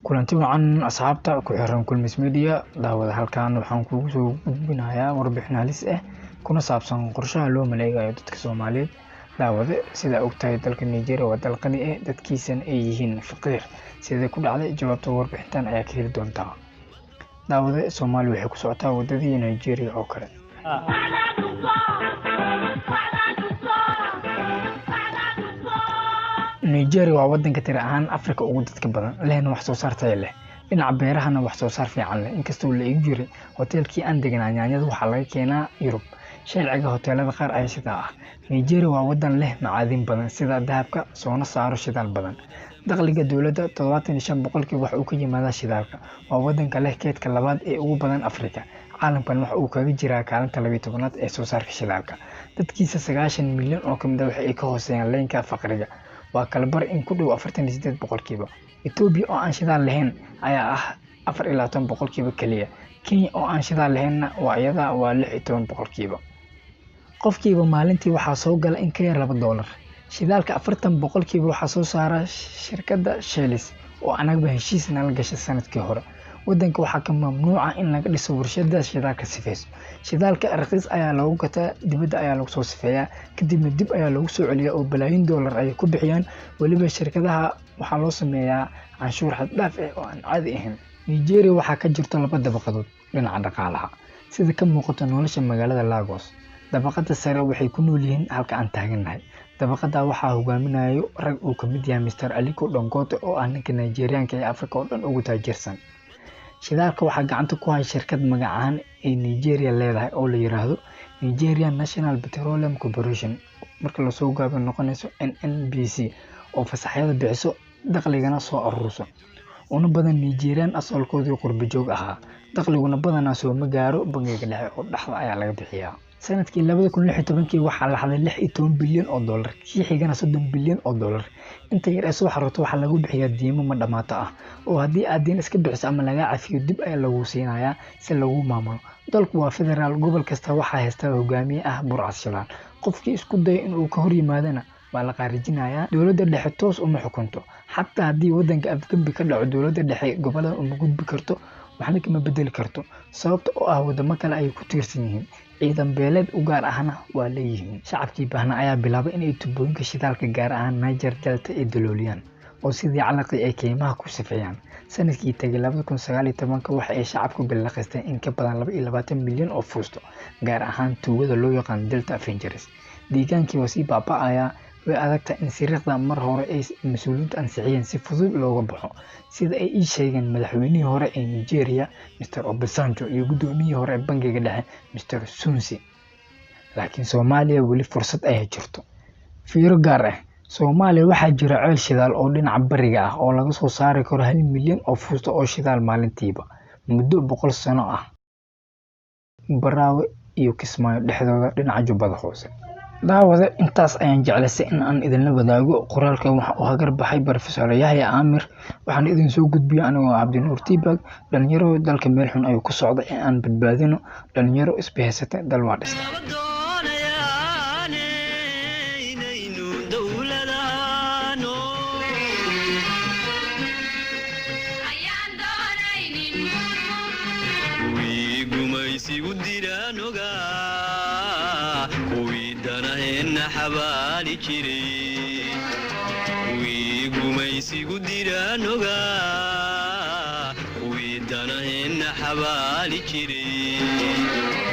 Kulanti wacan asxaabta ku xiran Kulmis Media. Daawada, halkan waxaan kuugu soo gudbinayaa warbixin halis ah kuna saabsan qorshaha loo maleegayo dadka Soomaaliyeed. Daawade, sidaa ogtahay, dalka Nigeria waa dal qani ah, dadkiisana ay yihiin faqiir. Sidee ku dhacday? Jawaabta warbixintan ayaa ka heli doontaa. Daawade, Soomaaliya waxay ku socotaa wadadii Nigeria oo kale. Nigeria waa wadanka tiro ahaan Afrika ugu dadka badan, lehna wax soo saar tayo leh, dhinaca beerahana wax soo saar fiican leh. Inkastoo la igu jiray hoteelkii aan deganaa yaanyada waxaa laga keenaa Yurub, sharciga hoteelada qaar ayaa sidaa ah. Nigeria waa wadan leh macaadin badan sida dahabka, soona saaro shidaal badan. Dakhliga dowladda 75% waxa uu ka yimaadaa shidaalka. Waa wadanka leh keydka labaad ee ugu badan Afrika, caalamkan waxa uu kaga jiraa kaalinta 12aad ee soo saarka shidaalka. Dadkiisa 90 milyan oo kamid ah waxa ay ka hooseeyaan leynka faqriga, waa kala bar in ku dhow 48%. Itoobiya oo aan shidaal lahayn ayaa ah 24% kaliya. Kenya oo aan shidaal lahaynna waa iyada waa 16%. Qofkiiba maalintii waxaa soo gala in ka yar $2. Shidaalka 40% waxaa soo saara shirkadda Shell oo anagaba heshiis nala gashay sanadkii hore. Wadanka waxaa ka mamnuuca in laga dhiso warshada shidaalka sifeyso. Shidaalka raqiis ayaa loogu gataa, dibadda ayaa lagu soo sifeeyaa, kadibna dib ayaa loogu soo celiyaa oo balaayiin doolar ayay ku bixiyaan. Weliba shirkadaha waxaa loo sameeyaa canshuur xad dhaaf ah oo aan caadi ahayn. Nigeria waxaa ka jirto laba dabaqadood dhinaca dhaqaalaha, sida ka muuqata nolosha magaalada Lagos. Dabaqada sare waxay ku nool yihiin halka aan taagannahay. Dabaqada waxaa hogaaminayo rag uu ka mid yahay Mr. Aliko Dangote oo ah ninka Nigerianka ee Afrika oo dhan ugu taajirsan. Shidaalka waxaa gacanta ku haya shirkad magac ahaan ay Nigeria leedahay oo la yiraahdo Nigerian National Petroleum Corporation, marka lasoo gaabiyo noqonayso NNPC, oo fasaxyada bixiso, dakhligana soo aruurso. Una badan Nigerian asalkoodii qurbo joog ahaa. Dakhliguna badanaa sooma gaaro bangiga dhexe oo dhexda ayaa laga bixiyaa. Sanadkii 2016 waxaa la xaday 16 bilyan oo dollar, kii xigana 30 bilyan oo dollar. Inta yar ee soo xarooto waxaa lagu bixiyaa diimo ma dhamaato ah, oo haddii aad diin iska bixiso ama lagaa cafiyo dib ayaa lagu siinayaa si lagu maamulo. Dalku waa federaal, gobol kasta waxaa haysta hogaamiye ah burcad shidaal. Qofkii isku daya in uu ka hor yimaadana waa la qaarijinayaa. Dowladda dhexe toos uma xukunto. Xataa haddii wadanka afgembi ka dhaco, dowladda dhexe gobollada uma gudbi karto, waxna kama bedeli karto, sababta oo ah wadamo kale ayay ku tiirsan yihiin. Ciidan beeleed u gaar ahna waa leeyihiin. Shacabkii baahna ayaa bilaabay inay tubooyinka shidaalka, gaar ahaan Niger Delta, ay dalooliyaan oo sidii calaqii ay keymaha ku sifeeyaan. Sanadkii tagay 2019 waxa ay shacabku bilaqaysteen in ka badan 22 milyan oo fuusto, gaar ahaan tuugada loo yaqaan Delta Avengers. Deegaankii waa sii baaba'ayaa. Way adagtahay in siriiqda mar hore ay mas-uuliyiintu ansixiyeen si fudud looga baxo, sida ay ii sheegeen madaxweynihii hore ee Nigeria Mr. Obasanjo iyo guddoomiyihii hore ee bangiga dhexe Mr. Sunsi. Laakiin Soomaaliya weli fursad ayaa jirto. Fiiro gaar ah: Soomaaliya waxaa jira ceel shidaal oo dhinaca bariga ah oo laga soo saari karo 1 milyan oo fuusto oo shidaal maalintiiba muddo 100 sano ah. Baraawe iyo Kismaayo dhexdooda dhinaca Jubbada Hoose. Daawade, intaas ayaan jeclaystay in aan idinla wadaago. Qoraalkan waxa uu hagar baxay Professor Yahya Aamir, waxaan idin soo gudbiyay anigoo Cabdinuur Tiibag. Dhalinyaro, dalka meel xun ayuu ku socda ee aan badbaadino. Dhalinyaro isbahaysata dal waa dhista. Gumaysigu diraanoga, kuwii danaheenna xabaali jiray, kuwii gumaysigu diraanoga, kuwii danaheenna xabaali jiray.